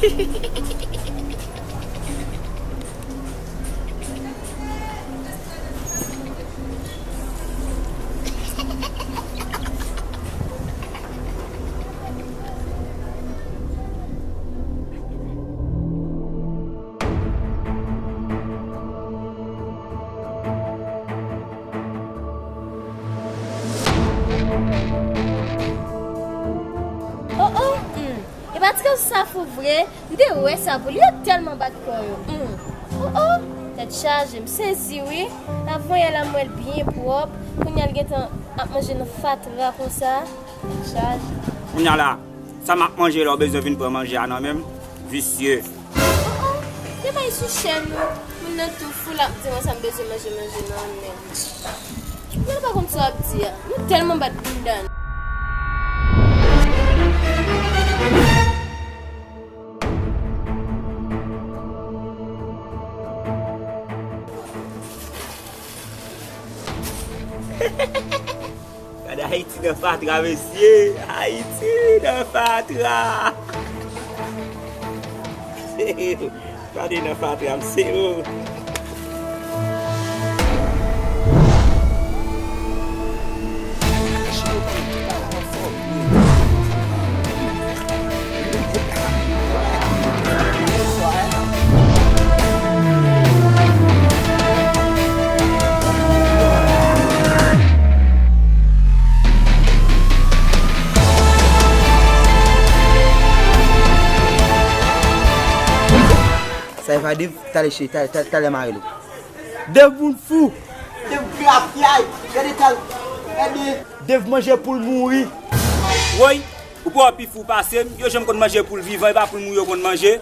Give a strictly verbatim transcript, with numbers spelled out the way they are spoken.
Oh, oh, hmm. E pa ti kòb sa fou vre. M te wè sa pou li, yo tèlman bat kò yo. Hmm. Oh, oh. Tèt chaje, m sezi wi. Avan yè la m wè l byen pwòp. Kounye a l gentan ap manje nan fatra konsa. Tèt chaje. Kounye a la, sa m ap manje la, w bezwen vin pran manje a nan men m? Visye. Oh, oh. Demen sou chèn ou. Moun nan tou fou, l ap di mwen sa m bezwen manje, manje nan men. Mwen pa konn sa w ap di a. Nou tèlman bat bounda nou. Gade Ayiti nan fatra, mesye! Ayiti nan fatra! Gade nan fatra, mesye! Sa e pa Dave, talè cheri, talè, talè, talè m a rele w. Dave moun fou. Dave grafyay, gade tal, gade. Dave manje poul mouri. Woy, ou pa wè pi fou pase m, yo janm konn manje poul vivan, e pa poul mouri yo konn manje.